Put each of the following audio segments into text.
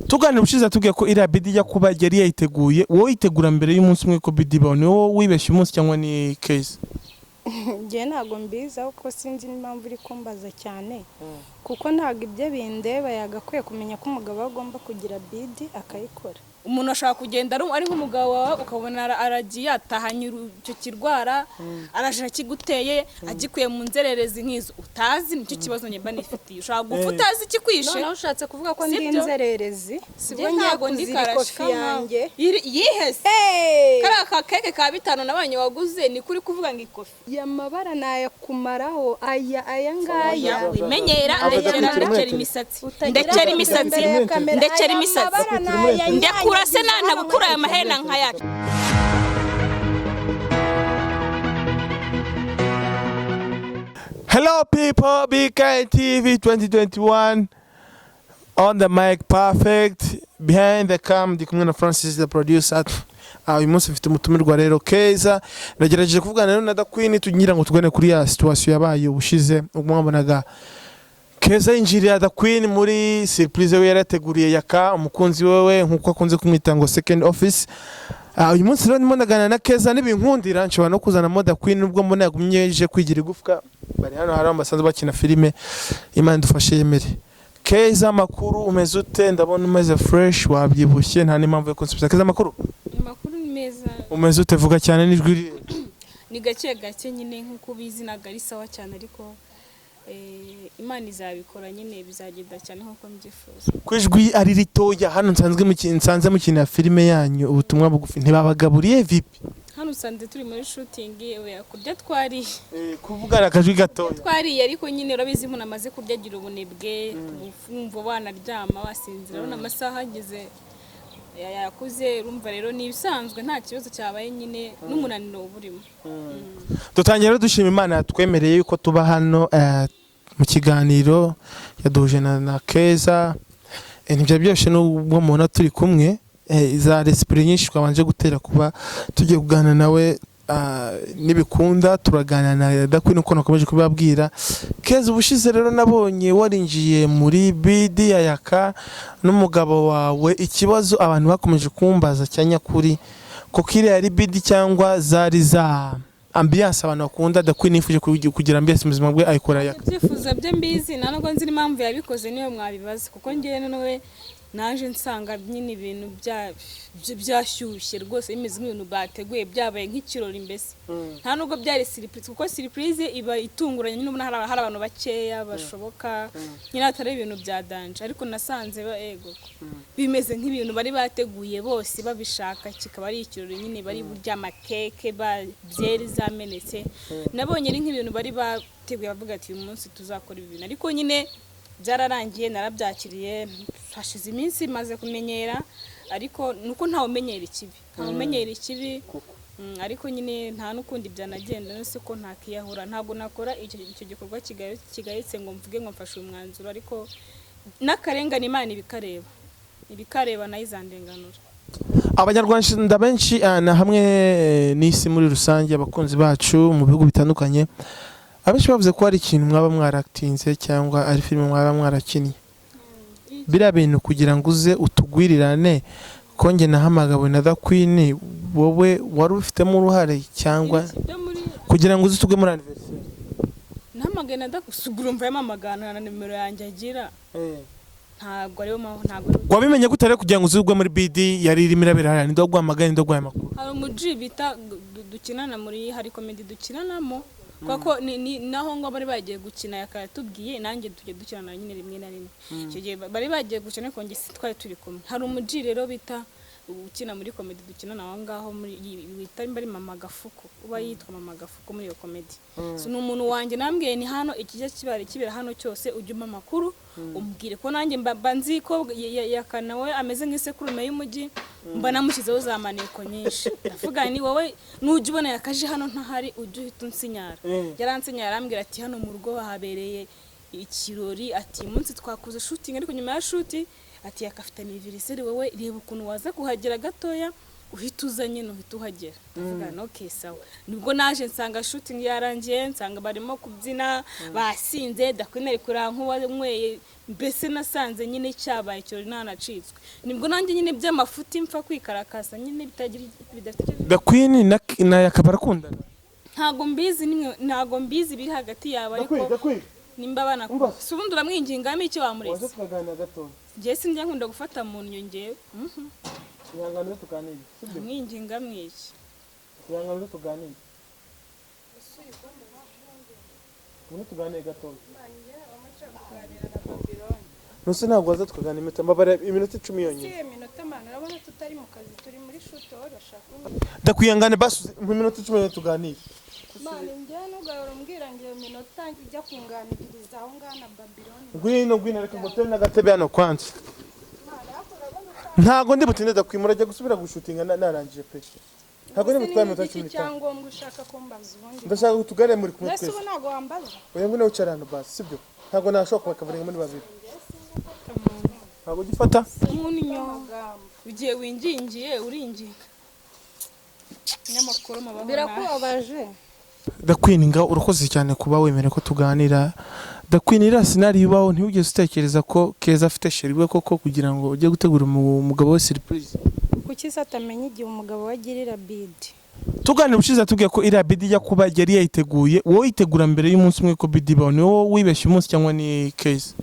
Tuganira ubushize tubwiye ko iriya BD ijya kuba yari yayiteguye, wowe yitegura mbere y'umunsi umwe ko BD ibaho. Ni wowe wibeshye umunsi cyangwa ni case? Njye ntabwo mbizi, kuko sinzi n'impamvu uri kumbaza cyane, kuko ntabwo ibyo bindeba. Yagakwiye kumenya ko umugabo we agomba kugira BD akayikora. Umuntu ashobora kugenda ari nk'umugabo wawe, ukabona aragiye atahanye icyo kirwara, araje akiguteye, agikuye mu nzererezi nk'izo utazi. Nicyo kibazo njye mba nifitiye. Ushobora gupfa utazi ikikwishe. Noneho ushatse kuvuga ko ndi Sibyo? inzererezi? Sibwo, Njye ngiye ntabwo ndi kuzira ikofi karashika yanjye. Yihese. Hey! Kariya kakeke ka 5 nabonye waguze, ni kuri kuvuga ngo ikofi. Aya mabara nayakumaraho, aya ngaya. Wimenyera. Avuga Ndekera. kwitira Ndekera umwete. imisatsi. Utagira Ndekera ngo imisatsi. imbere ya kamera, Ndekera aya imisatsi. mabara naya Ndekura se. nyanyagiza. Ntanagukura aya maherena nkayaca. Hello people, BK TV 2021 on the mic, perfect behind the cam ndi kumwe na Francis the producer. Uyu munsi mfite umutumirwa rero Keza. Nagerageje kuvugana rero na Da Queen tugira ngo tugane kuri ya situation yabaye ubushize, ubwo mwabonaga Keza yinjirira Da Queen muri surprise we yarateguriye Yaka, umukunzi wewe, nkuko akunze kumwita ngo second office. Uyu munsi rero ndimo ndaganira na Keza. Nibinkundira nshobora no kuzanamo Da Queen, nubwo mbona yagumye ije kwigira igufwa. Bari hano, hari basanzwe bakina filime. Imana idufashe yemere. Keza, amakuru? Umeze ute? Ndabona umeze fresh, wabyibushye, nta n'impamvu yo kunsubiza. Keza, amakuru? Amakuru ni meza. Umeze ute? Vuga cyane n'ijwi Ni gake gake nyine, nk'uko ubizi ntabwo ari sawa cyane, ariko Imana izabikora nyine, bizagenda cyane nk'uko mbyifuza. Ko ijwi ari ritoya hano nsanze mukinira filime yanyu ubutumwa bugufi, ntibabagaburiye vipi? Hano usanze turi muri shooting. Oya, kurya twariye. Kuvugana akajwi gatoya. Twariye, ariko nyine urabizi, umuntu amaze kurya agira ubunebwe, wumva wanaryama wasinzira. Urabona amasaha ageze yakuze, urumva rero ni ibisanzwe, nta kibazo cyabaye nyine, n'umunaniro uba urimo. Dutangira rero dushima Imana yatwemereye yuko tuba hano mu kiganiro yaduhuje na Keza. Ntibyari byoroshye nubwo mubona turi kumwe, za resipuri nyinshi twabanje gutera kuba tugiye kuganira nawe. Nibikunda turaganira na Da Queen uko nakomeje kubabwira. Keza, ubushize rero nabonye warinjiye muri BD ya Yaka n'umugabo wawe. Ikibazo abantu bakomeje kumbaza cya nyakuri, kuko iriya ari BD cyangwa zari za ambiance abantu bakunda, Da Queen yifuje kugira ambiance mu buzima bwe ayikora Yaka. Ibyifuzo bye mbizi, nta nubwo nzi n'impamvu yabikoze, niyo mwabibaza, kuko ngewe nawe naje nsanga nyine ibintu byashyushye rwose, bimeze nk'ibintu bateguye, byabaye nk'ikirori mbese. Nta nubwo byari surprise, kuko surprise iba itunguranye nyine, ubona hari abantu bakeya bashoboka nyine, atari ibintu bya danger. Ariko nasanze ego bimeze nk'ibintu bari bateguye bose babishaka, kikaba ari ikirori nyine, bari burya amakeke ba byeri zamenetse. Nabonye ari nk'ibintu bari bateguye, bavuga ati uyu munsi tuzakora ibi bintu. Ariko nyine byararangiye, narabyakiriye, hashize iminsi maze kumenyera. Ariko nuko ntawe umenyera ikibi, ntawe umenyera ikibi. Ariko nyine nta n'ukundi byanagenda nose ko ntakiyahura. Ntabwo nakora icyo gikorwa kigayitse ngo mvuge ngo mfashe uyu mwanzuro, ariko n'akarengane Imana ibikareba, ibikareba nayo izandenganura. Abanyarwanda benshi na hamwe n'isi muri rusange, abakunzi bacu mu bihugu bitandukanye, abenshi bavuze ko hari ikintu mwaba mwaratinze cyangwa ari filime mwaba mwarakinnye. Biriya bintu kugira ngo uze utugwirirane, ko njye nahamagawe na Da Queen, wowe wari ubifitemo uruhare cyangwa? Ibyo muri Kugira ngo uze utugwe muri anniversaire. Nahamagaye na ndagusugura, umva yamamagana na nimero yanjye agira, ntabwo ariyo mpamvu, ntabwo ari Wabimenye gute rero kugira ngo uze ugwe muri BD yari irimo irabera hariya? Ninde waguhamagaye? Ninde waguhaye amakuru? Hari umuji bita dukinana muri, hari comedy dukinanamo, kuko ni naho ngo bari bagiye gukina yakatubwiye, nanjye tujya dukinana nyine rimwe na rimwe. Icyo gihe bari bagiye gukina, ariko njye si twari turi kumwe. Hari umuji rero bita ukina muri comedy dukinana aho ngaho muri wita nimba ari Mama Gafuku, uba yitwa Mama Gafuku muri iyo comedy. So ni umuntu wanjye nambwiye ni hano ikijya kibara kibera hano cyose ujye umpa amakuru, umbwire ko nanjye mba nzi ko Yaka nawe ameze nk'isekurume y'umujyi, mba namushyizeho za maneko nyinshi. Ndavuga ni wowe nujya ubona yakaje hano ntahari, ujye uhita unsinyara. Yaransinyara, arambwira ati hano mu rugo habereye ikirori, ati uyu munsi twakoze shooting, ariko nyuma ya shooting ati yakafite anniversaire, wowe reba ukuntu waza kuhagera gatoya. Uhita uza nyine, uhita uhagera. Ndavuga nti: "Okay, sawa." Nibwo naje nsanga shooting yarangiye, nsanga barimo kubyina basinze, Dakwina ari kureba nk'uwanyweye. Mbese nasanze nyine cyabaye ikirori, ntanacitswe. Nibwo nanjye nyine by'amafuti mpfa kwikarakasa nyine bitagira, bidafite icyo. The Queen na Yaka barakundana? Ntago mbizi nimwe, ntago mbizi ibiri hagati yabo, ariko Queen, nimba banakunda, si ubundi uramwingingamo icyo wamuretse? Tukaganira gatoya. Njye sinjya nkunda gufata mu nnyo njyewe. Ihangane tuganire, sibyo? Mwingingamo iki? Ihangane tuganire, ngwino tuganire gatoya. Nuse ntabwo waza tukaganira iminota, mbabara, iminota 10 yonyine? Si iminota, mana, urabona tutari mu kazi, turi muri shoot, wowe urashaka Ndakwihangane basi mu minota 10 yonyine tuganire. Mana, njyewe ntugahora umbwira ngo iyo minota ijya kunganiriza aho ngaho na Babiloni. Ngwino, ngwino, reka ngutere n'agatebe hano kwanza. Ntabwo ndi butinde, ndakwimura, ajya gusubira gushutinga narangije pe. Ntabwo ndi butware iminota Iki 15. cyangombwa ushaka kumbaza ubundi? Ndashaka ngo tuganire muri kumwe Mbese twese. ubu ntabwo wambaza? Oya, ngwino wicara hano basi, sibyo? Ntabwo nashobora kubakavuringa muri babiri, ntabwo ujya ufata. Munnyo. Amagambo. Ugiye wingingiye, uringinga nyamakuru mubaho nabi. Birakubabaje. The Queen, nga urakoze cyane kuba wemera ko tuganira. The Queen, iriya scenario ibaho, ntiwigeze utekereza ko Keza afite chéri we koko kugira ngo ujye gutegura umugabo we surprise? Kuki se atamenya igihe umugabo we agirira bidi? Tuganira ubushize atubwiye ko iriya bidi ijya kuba yari yayiteguye, wowe yitegura mbere y'umunsi umwe ko bidi ibaho. Ni wowe wibeshye umunsi cyangwa ni Keza?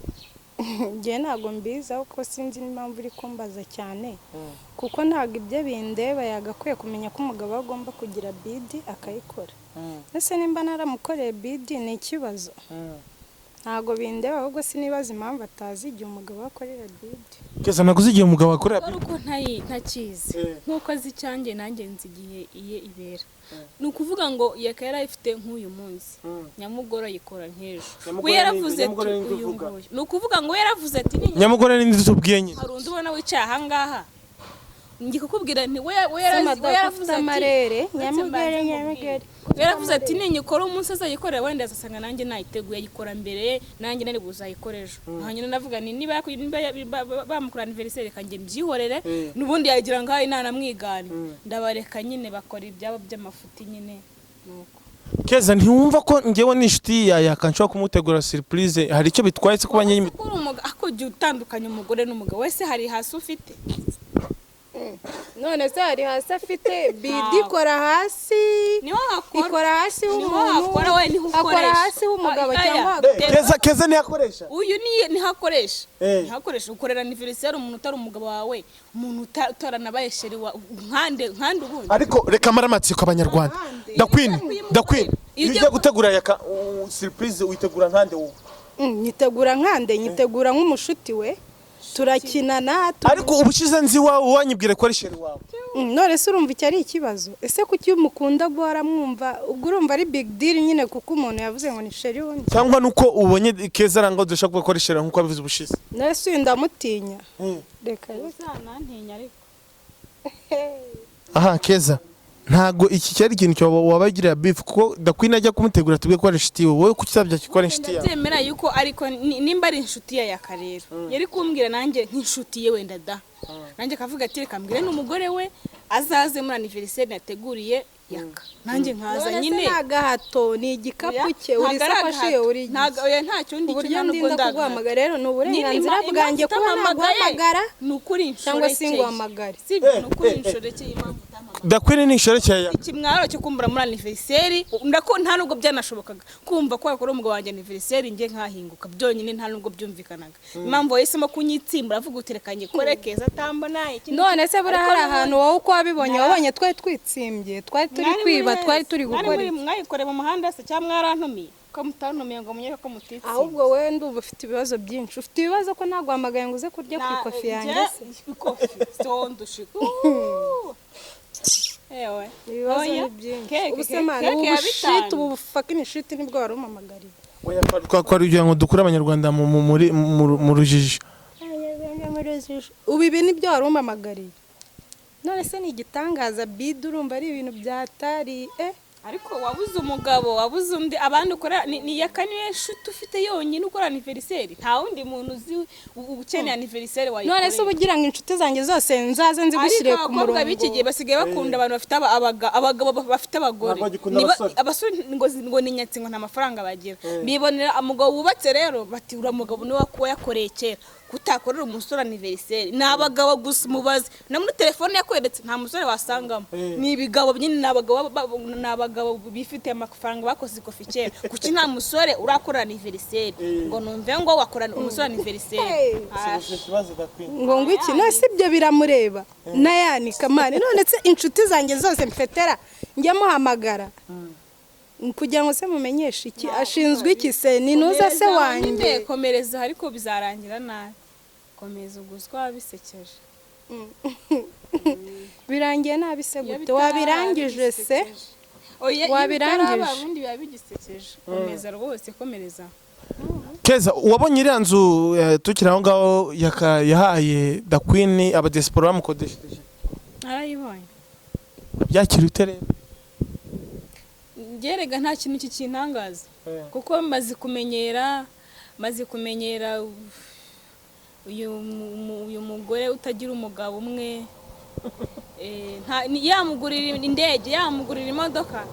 Njye ntabwo mbizi, ahubwo sinzi n'impamvu uri kumbaza cyane, kuko ntabwo ibyo bindeba. Yagakwiye kumenya ko umugabo we agomba kugira bidi akayikora. Ese nimba naramukoreye bidi ni ikibazo? Ntabwo bindeba, ahubwo sinibaza impamvu atazi igihe umugabo we akorera bidi. Keza, ntabwo uzi igihe umugabo akorera? Ari uko ntakizi. Nk'uko azi icyanjye, nanjye nzi igihe iye ibera. Ni ukuvuga ngo yaka yari ayifite nk'uyu munsi, nyamugore ayikora nk'ejo. Nyamugore We yaravuze ati nyamugore ni uyu uvuga. nguyu, ni ukuvuga ngo we yaravuze ati ni Nyamugore n'indi tubwiye nyine. Hari undi ubona wicaye ahangaha, ngi kukubwira nti we yarazi, we Madamu yaravuze ufite ati amarere. Uretse Nyamugore. mbanze Nyamugore. nkubwire. We yaravuze ati ninyikora umunsi azayikorera, wenda azasanga nanjye nayiteguye, ayikora mbere, nanjye nari buzayikora ejo. Hanyuma ndavuga nti niba bamukora anniversaire, reka njye mbyihorere. N'ubundi yagira ngo ayi nanamwigane, ndabareka nyine bakora ibyabo by'amafuti nyine, nuko. Keza, ntiwumva ko njyewe n'inshuti ya Yaka nshobora kumutegura surprise? Hari icyo bitwaye se kuba nyine? Ko uri umugabo, ako jya utandukanya umugore n'umugabo wese. Hari hasi ufite? None se hari hasi afite bidi? Ntawe. Ikora hasi. Niho hakora. Ikora hasi Niho h'umuntu. hakora, we niho Akora ukoresha. hasi h'umugabo Aya. cyangwa Keza ntiyakoresha. Uyu ni niho akoresha. Eh. Niho akoresha. Ukorera anniversaire umuntu utari umugabo wawe, umuntu utaranabaye chéri wa nkande nkande ubundi. Ariko reka mara amatsiko abanyarwanda. The Queen, The Queen, Iyo iyo ugiye gutegura Yaka surprise, witegura nkande wowe? Nyitegura nkande? Nyitegura nk'umushuti we, turakinana Ariko ubushize nzi iwawe wanyibwira ko ari chéri wawe. None se urumva icyo ari ikibazo? Ese kuki mukunda guhora mwumva ubwo urumva ari big deal nyine kuko umuntu yavuze ngo ni chéri wundi? Cyangwa nuko ubonye Keza aranga udashaka kuvuga ko ari chéri nkuko wabivuze ubushize? None se uyu ndamutinya? Reka reka. Uzanantinya ariko. Aha Keza, ntago iki cyari ikintu cyo wabagirira beef, kuko The Queen ajya kumutegura tubwiye ko ari inshuti yiwe. Wowe kuki utabya ko ari inshuti yawe? Ndabyemera yuko, ariko nimba ari inshuti ya Yaka rero, yari kumbwira nanjye nk'inshuti ye wenda da, nanjye akavuga ati: "Reka mbwire n'umugore we azaze muri anniversaire nateguriye Yaka," nanjye nkaza. None se Nyine ni agahato? Ni igikapu cye, uri Ntabwo ari isakoshi ye, agahato. uri Ntabwo, oya, ntacyo ndi cyo. Uburyo Nta nubwo ndinda ndagahato. kuguhamagara rero ni uburenganzira Nyine bwanjye impamvu kuba utampamagaye naguhamagara ni ukuri cyangwa inshoreke. singuhamagare. Sibyo, ni ukuri inshoreke impamvu utampamagaye. The Queen ni inshoreke ya Ikimwaro cyo kumbura muri anniversaire, ndako nta nubwo byanashobokaga kumva ko yakora umugabo wanjye anniversaire njye nkahinguka byonyine, nta nubwo byumvikanaga. Impamvu wahisemo kunyitsimbura, avuga uti: "Reka ngikore Keza atambona iki." None se buriya Ariko hari n'ubundi- ahantu wowe uko wabibonye, wabonye twari twitsimbye, twari turi Mwari kwiba, muri twari turi mwari gukora muri iki? Mwayikoreye mu muhanda se cyangwa mwarantumiye? Ko mutantumiye ngo munyere ko mutitsinze? Ahubwo wowe ndumva ufite ibibazo byinshi. Ufite ibibazo ko naguhamagaye ngo uze kurya ku ikofi yanjye se? Ikofi sondushi, ewe. Ibibazo Oya. ni byinshi. Keke, Ubu se man, keke ubu ya bushiti, bitanu. ubu fucking shit nibwo wari umpamagariye? Twari kugira ngo dukure abanyarwanda mu rujijo. Ubu ibi nibyo wari umpamagariye? None se ni igitangaza? Bidi urumva ari ibintu byatari eh. Ariko wabuze umugabo, wabuze undi, abandi ukora ni Yaka niwe nshuti ufite yonyine ukora anniversaire? Nta wundi muntu uzi ukeneye anniversaire wayikorera? None se uba ugira ngo inshuti zanjye zose nzaze nzigushyire Ariko ku abakobwa murongo? b'iki gihe basigaye bakunda abantu bafite abagabo bafite abagore. Ntabwo bagikunda abasore. Abasore ngo ni nyatsi, ngo nta mafaranga bagira. Bibonera umugabo wubatse rero, bati uriya mugabo niwe wayakoreye kera, kutakorera umusore anniversaire. Ni abagabo gusa, mubaze no muri telefone yakweretse, nta musore wasangamo. Ni ibigabo nyine, ni abagabo ni abagabo bifitiye amafaranga, bakoze ikofi kera. Kuki nta musore urakora anniversaire ngo numve ngo wakora umusore anniversaire? Ikibazo gakwiye. Ngo iki? None se ibyo biramureba nayanika mani? None se inshuti zanjye zose mfetera njya muhamagara kugira ngo se mumenyeshe iki? Ashinzwe iki se? Ni nuza se wanjye? Nyine komereza, ariko bizarangira nabi. Komeza uguzwa bisekeje. Birangiye nabi se? Iyo Gute? bitaraba Wabirangije se? bigisekeje. Oya, iyo Wabirangije? bitaraba ubundi biba bigisekeje. Komeza rwose, komereza. Keza, wabonye iriya nzu, tukiri aho ngaho, yahaye The Queen, abadiaspora bamukodesheje? Narayibonye. Byakira ute rero? Gerega nta kintu kikintangaza, kuko maze kumenyera uyu mugore utagira umugabo umwe. Yamugurira indege, yamugurira imodoka,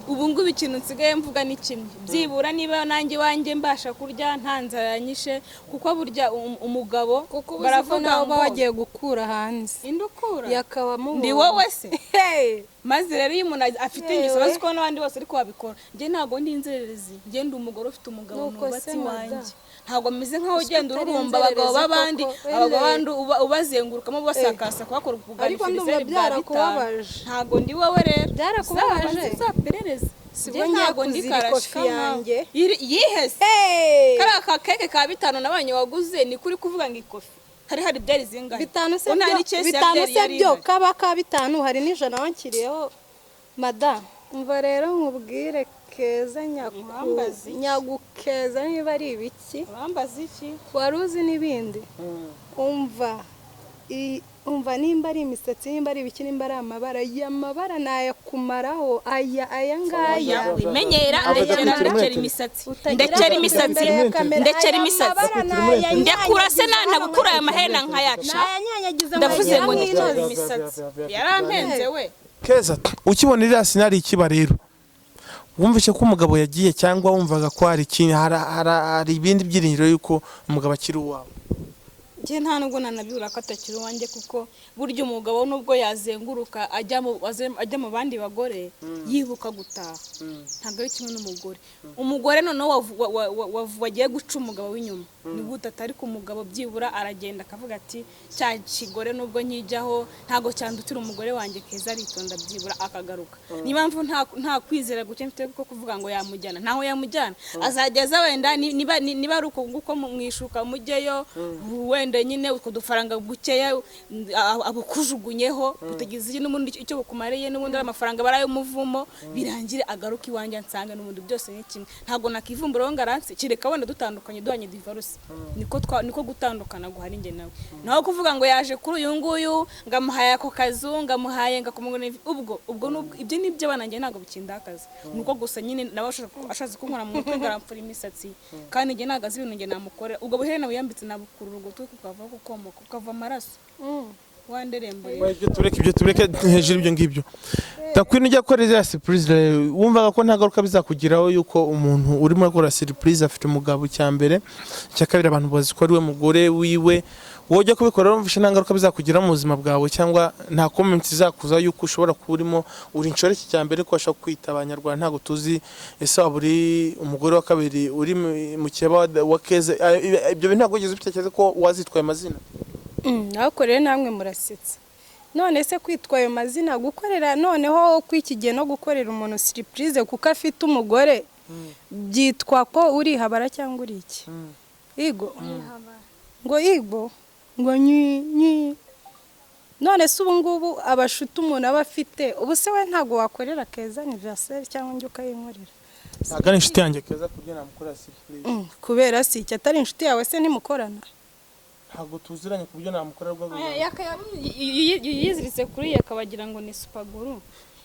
ubu ngubu ikintu nsigaye mvuga ni kimwe: byibura niba nanjye iwanjye mbasha kurya, nta nzara yanyishe, kuko burya umugabo Kuko ubu uzi ko baravuga nawe uba ngo wagiye gukura hanze. Indukura Yakaba mubonye. Ndi wowe se? Hey! Maze rero iyo umuntu afite ingeso, Yewe. bazi ko n'abandi bose ariko babikora. Njye ntabwo ndi inzererezi, njye ndi umugore ufite umugabo, Nuko nubatse se, iwanjye. mada. Ntabwo meze nk'aho ugenda Utari ururumba abagabo inzererezi b'abandi, koko, abagabo wele. b'abandi ubazengurukamo, ubasakasa kubakora Ariko ndumva anniversaire bwa bitanu. byarakubabaje. Ntabwo ndi wowe rero. Byarakubabaje? Uzaperereze. Si Njye bwo ngiye ntabwo ndi kuzira karashika ikofi yanjye. Yihese Hey! kariya ka keke ka bitanu nabonye waguze, ni kuri kuvuga ngo ikofi hari byari zingahe? Bitanu se Ko nta byo, n'ikesi ya bitanu byeri se yari byo ihari. kaba ka bitanu, hari n'ijana wankiriyeho madamu. Umva rero nkubwire Keza, nyaku Urambaza iki? Nyagukeza, niba ari ibiki. Urambaza iki? Wari uzi n'ibindi. Umva, umva, nimba ari imisatsi, nimba ari ibiki, nimba ari amabara, aya mabara nayakumaraho, aya ngaya. Wimenyera. Aba Ndekera, adakwiye ndekera umwete. imisatsi. Utagira Ndekera ngo imisatsi. imbere ya kamera, Ndekera aya imisatsi. mabara nayanyanyagiza Ndekura se, hano nantabukura aya maherena nkayaca. Nayanyanyagiza Ndavuze ngo nkayagira ndekera nk'inoze. imisatsi, yarampenze we. Keza, ukibona iriya sinari ikiba rero, wumvise ko umugabo yagiye cyangwa wumvaga ko hari ikindi, hari ibindi byiringiro yuko umugabo akiri uwawe? Njye nta nubwo nanabibura ko atakiri uwanjye, kuko burya umugabo nubwo yazenguruka ajya mu bandi bagore, yibuka gutaha. Ntabwo ari kimwe n'umugore. Umugore noneho wagiye guca umugabo w'inyuma ni gute atari ku mugabo? Byibura aragenda akavuga ati cya kigore nubwo nkijyaho ntabwo cyandutira umugore wanjye Keza, aritonda, byibura akagaruka. Niyo mpamvu nta kwizera guke mfite ko kuvuga ngo yamujyana. Ntaho yamujyana, azageza wenda niba ari uko nguko mu ishuka mujyeyo, wenda nyine utwo dufaranga gukeya abukujugunyeho, butagize n'ubundi icyo bukumariye, n'ubundi ari amafaranga bari ay'umuvumo, birangire agaruke iwanjye ansange n'ubundi byose ni kimwe. Ntabwo nakivumburaho ngo aranse, kereka wenda dutandukanye, duhanye divorce, niko gutandukana guhari njye nawe. Naho kuvuga ngo yaje kuri uyu nguyu, ngo amuhaye ako kazu, ngo amuhaye, ngo akumugura, ubwo nubwo ibyo ni iby'abana, njye ntabwo bikindakaza. Nuko gusa nyine nawe ashatse kunkora mu mutwe ngo aramfura imisatsi, kandi njye ntabwo azi ibintu njye namukorera. Ubwo buherena wiyambitse nabukurura ugutwi kukavaho, kukomoka, kukava amaraso wanderembuye. Ibyo tureke, ibyo tureke hejuru ibyo ngibyo. Takwino, ujya gukora iriya surprise rero, wumvaga ko nta ngaruka bizakugiraho yuko umuntu urimo gukora surprise afite umugabo? Icya mbere, icya kabiri, abantu bazi ko ari we mugore wiwe. Wowe ujya kubikora wumvishe nta ngaruka bizakugiraho mu buzima bwawe, cyangwa nta comment izakuza yuko ushobora kuba urimo uri inshoreke? Icya mbere ko bashobora kwita abanyarwanda, ntabwo tuzi ese waba uri umugore wa kabiri, uri mu keba wa Keza. Ibyo bintu ntabwo wigeze ubitekereza ko wazitwaye amazina? Ariko rero namwe murasetsa. None se kwitwa ayo mazina, gukorera noneho kw'iki gihe no gukorera umuntu surprise kuko afite umugore, byitwa ko urihabara cyangwa uri iki? Igo ngo igo ngo nyi nyi. None se ubu ngubu abashuti umuntu aba afite, ubu se we ntabwo wakorera Keza anniversaire cyangwa njye ukayinkorera? Ntabwo ari inshuti yanjye Keza ku buryo namukorera surprise. Kubera si icyo atari inshuti yawe se, ntimukorana? Ntabwo tuziranye ku buryo namukorera rwego. Yiziritse kuri iyi akabagira ngo ni super glue.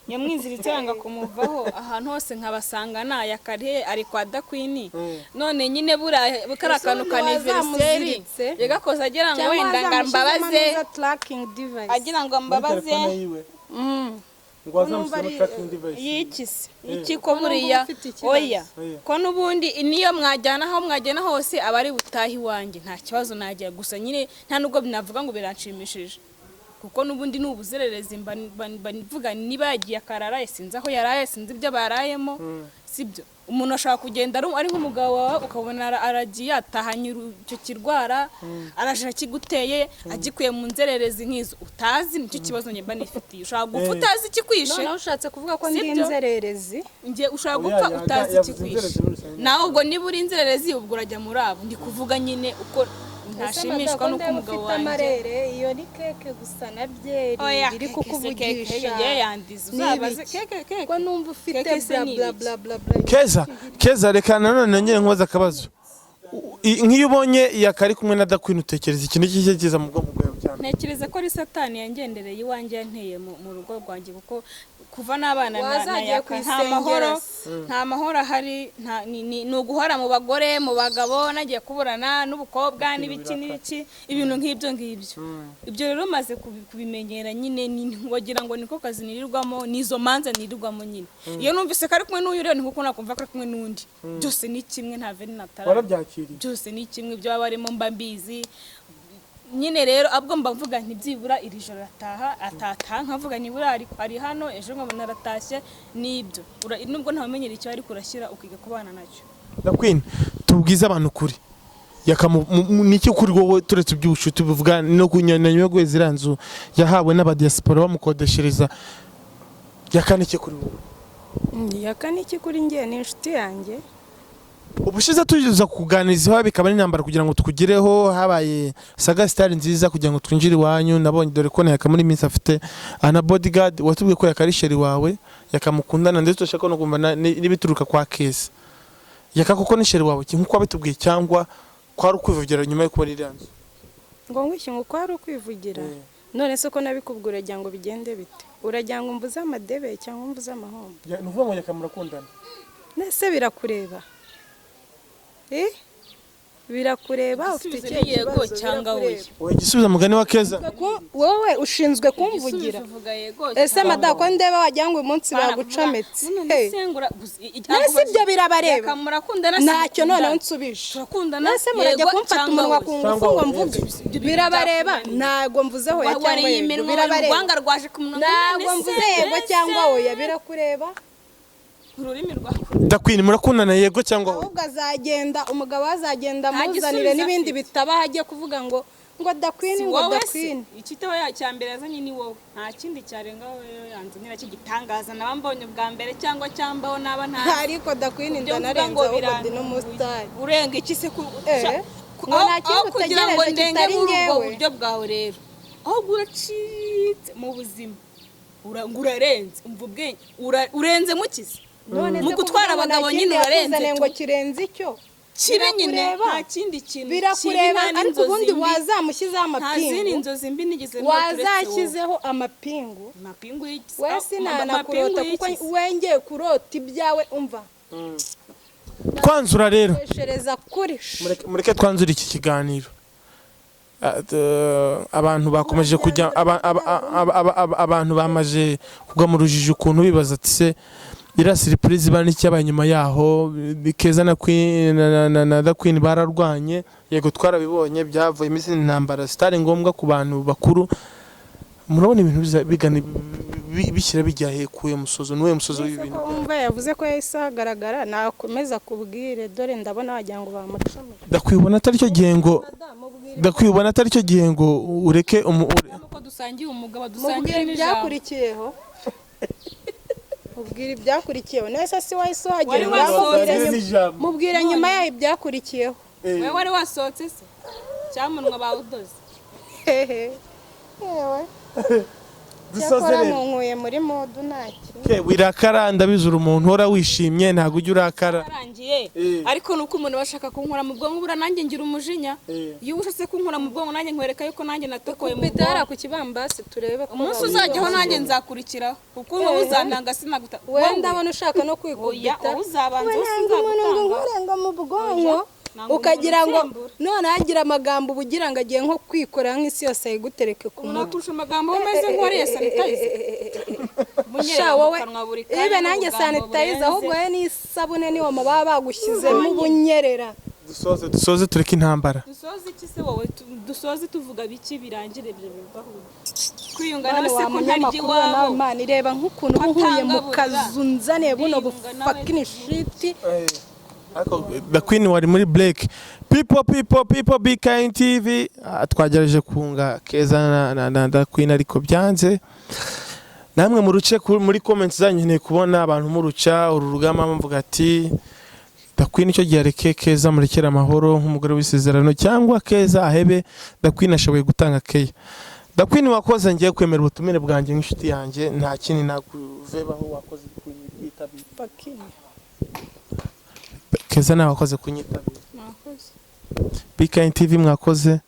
Yamwiziritse yanga kumuvaho, ahantu hose nkabasanga nayakarihe ari kwa Dakwini. None nyine buriya kariya kantu ka anniversaire wazamuziritse. yagakoze agira ngo Cyangwa wenda ngo wazamushyizemo mbabaze, neza tracking device. Agira ngo mbabaze. Ngo wazamushyizemo tracking device. Yikise iki ko buriya ufite ikibazo. Oya, ko n'ubundi niyo mwajyana aho mwajyana hose aba ari butahe iwanjye, nta kibazo nagira. Gusa nyine nta nubwo navuga ngo biranshimishije, kuko n'ubundi ni ubuzererezi. Mba mvuga niba yagiye akarara, sinzi aho yaraye, sinzi ibyo barayemo, sibyo? Umuntu ashobora kugenda ari nk'umugabo wawe, ukabona aragiye atahanye icyo kirwara, araje akiguteye, agikuye mu nzererezi nk'izo utazi. Nicyo kibazo njye mba nifitiye. Ushobora gupfa utazi ikikwishe. Noneho ushatse kuvuga ko ndi Sibyo? inzererezi? Njye ushobora Oya, gupfa utazi yavuze ikikwishe. inzererezi muri rusange. Nawe ubwo niba uri inzererezi, ubwo urajya muri abo. Ndi kuvuga nyine uko ntashimishwa n'uko umugabo ufite wanjye amarere, iyo ni keke gusa na byeri Oya, biri keke se, kukuvugisha. Keke ye yandiza. Ni Uzabaze ibiki? keke, keke. Ko numva ufite Keke se bla ni bla ibiki? bla bla bla. Keza, Keza, reka nanone nongere nkubaze akabazo. Nk'iyo ubonye Yaka ari kumwe na Dakwini, utekereza ikintu iki kiza mu bwonko bwawe cyane? Ntekereza ko ari Satani yangendereye iwanjye, yanteye mu rugo rwanjye, kuko kuva n'abana na Wazagiye Yaka nta kuyisengera mahoro se. nta mahoro ahari, ni uguhora mu bagore, mu bagabo, nagiye kuburana n'ubukobwa n'ibiki n'ibiki, ibintu nk'ibyo ngibyo. Ibyo rero maze kubimenyera nyine, wagira ngo niko kazi nirirwamo, n'izo manza nirirwamo nyine. Iyo numvise ko ari kumwe n'uyu rero, ni kuko nakumva ko ari kumwe n'undi, byose ni kimwe, nta veni natara. Warabyakiriye? Byose ni kimwe, ibyo baba barimo mba mbizi nyine. Rero abwo mba mvuga nti byibura iri joro arataha, atataha nkavuga nibura ari hano, ejo nkabona aratashye. Nibyo. Nubwo ntawumenyera icyo, ariko urashyira ukiga kubana nacyo. Dakwini, tubwize abantu ukuri. Yaka niki kuri wowe, turetse iby'ubucuti buvuga no kunyana nyuma yo guheza iriya nzu yahawe n'abadiaspora bamukodeshereza, Yaka niki kuri wowe? Yaka niki kuri njye? Ni inshuti yanjye. Ubushize tuza kuganiriza iwawe bikaba n'intambara kugira ngo tukugereho, habaye saga sitari nziza kugira ngo twinjire iwanyu. Nabonye dore ko na Yaka muri minsi afite ana bodyguard. Watubwiye ko Yaka ari chéri wawe, yakamukundana, ndetse turashaka no kumva n'ibituruka kwa Keza. Yaka kuko ni chéri wawe nk'uko wabitubwiye, cyangwa kwari ukwivugira nyuma yo kubona iriya nzu? Ngo ngwishye ngo ko ari ukwivugira? None se ko nabikubwira, uragira ngo bigende bite? Uragira ngo mvuze amadebe cyangwa mvuze amahombo? Ni ukuvuga ngo Yaka murakundana? Nese birakureba? Eh, birakureba? Ufite Igisubizo ikihe ni yego kibazo? cyangwa oya. Birakureba. Oya, igisubizo mugani wa Keza. Wowe ushinzwe kumvugira. Igisubizo uvuga yego Ese cyangwa mada, ko ndeba wagira ngo uyu munsi Bana bagucometse? kuvuga, none Hey. se Nese ibyo birabareba? Yaka murakundana? Ntacyo. Simukundana. Noneho nsubije. Turakundana? Nese murajya Yego kumfata cyangwa umunwa oya? ku ngufu Cyangwa ngo oya. mvuge? Ibyo bintu Birabareba? byakunaniye. Ntabwo mvuze hoya cyangwa Wariye yego. iminwa, Birabareba? urwanga rwaje ku munwa. Ntabwo None mvuze se, yego ese, cyangwa oya. Birakureba? Ururimi rwawe. Dakwini, murakundana, yego cyangwa oya? Ahubwo azagenda, umugabo azagenda Nta amuzanire gisubizo n'ibindi afite. bitabaho, agiye kuvuga ngo Dakwini, Si ngo wowe se Dakwini. Ikitaba cya mbere yazanye ni wowe, nta kindi cyarengaho yanzanira cy'igitangaza naba mbonye ubwa mbere cyangwa cyambaho naba nta Ariko Dakwini, Ibyo mvuga ndanarenze ngo ahubwo ndi birantunguye. n'umusitari. Urenga iki se Ngo aho nta kindi aho kugira ngo utegereje ndenge kitari muri ubwo njyewe. buryo bwawe rero, ahubwo uracitse mu buzima. Ngo urarenze, umva ubwenge. Urenze mukize None mu se gutwara kuvuga ngo nta abagabo kindi nyine urarenze yakuzaniye tu. ngo kirenze icyo? Kibi nyine. Birakureba. Nta kindi kintu kibi, Birakureba? nta Ariko n'inzozi ubundi mbi. wazamushyizeho Nta zindi amapingu? nzozi mbi nigeze ndota uretse wowe. Wazashyizeho amapingu? Amapingu y'iki? We sinanakurota Amapingu kuko y'iki? wengeye kurota ibyawe, umva. Twanzura rero. Teshereza kuri Mureke twanzure iki kiganiro. Abantu bakomeje kujya abantu bamaze kugwa mu rujijo ukuntu bibaza ati se iriya surprise iba n'icyabaye nyuma yaho? Keza na Queen na The Queen bararwanye, yego twarabibonye, byavuyemo izindi ntambara zitari ngombwa ku bantu bakuru. Murabona ibintu bigana bishyira bijya he kuye musozo n'uwe musozo Ese w'ibintu? ko wumva yavuze ko yahise ahagaragara, nakomeza kubwire. Dore ndabona wagira ngo bamucomeke. Ndakwibona atari cyo gihe ngo ndakwibona atari cyo gihe ngo ureke Uko dusangiye umugabo, dusangiye Mubwire n'ijambo. ibyakurikiyeho, mubwire ibyakurikiyeho. Nese si wahise uhagera? Wari wasohotse. Mubwire nyuma yaho ibyakurikiyeho. Wowe wari wasohotse se cyamunwa bawudoze? Hehe, yewe. Dusoze Cyakora rero. munkuye muri mood, ntacyo. Okay, wirakara, ndabizi uri umuntu uhora wishimye, ntabwo ujya urakara. Arangiye. Ariko nuko umuntu aba ashaka kunkura mu bwonko, buriya nanjye ngira umujinya. Iyo ushatse kunkura mu bwonko, nanjye nkwereka yuko nanjye natokoye mu Kubita hariya bwonko. ku kibambasi turebe ko Umunsi babibona. uzajyaho nanjye nzakurikiraho, kuko wowe uzantanga sinaguta. Wowe ndabona ushaka no Oya, kwikubita. wowe uzabanza, We wowe nanga umuntu ngo sinzagutanga. nkure ngo mu bwonko. Nanga Ukagira umuntu ngo unsembura. none agira amagambo uba ugira ngo agiye nko kwikorera nk'isi yose ayigutereke ku Umuntu mutwe. akurusha amagambo, wowe umeze nk'uwariye sanitizer. Munyerera Sha mu wowe kanwa buri kanya ibe nanjye n'ubugambo sanitizer burenze. Ahubwo wowe n'isabune niwo baba bagushyizemo ubunyerera. Dusoze, dusoze, tureke intambara. Dusoze iki se wowe? Dusoze tuvuga biki birangire ibyo bivaho kwiyunga Mwana nawe se wa ko ntarya munyamakuru we nawe, iwabo? Imana ireba nk'ukuntu uba nkuye mu Atangaburira. kazu nzaniye buno Ndiyunga nawe. Bufucking shit. Ariko the queen wari muri break. People, people, people, Be Kind TV. Twagerageje kunga Keza na the queen ariko byanze. Namwe muruce muri comments zanyu, nkeneye kubona abantu muruca uru rugamba muvuga ati the queen icyo gihe areke Keza, murekere amahoro nk'umugore w'isezerano, cyangwa Keza ahebe the queen, ashoboye gutanga keya. The queen, wakoze ngiye kwemera ubutumire bwanjye nk'inshuti yanjye, nta kindi nakuvebaho, wakoze kunyitabira. Fucking. Keza nawe wakoze kunyitabira. Mwakoze. Be Kind TV, mwakoze.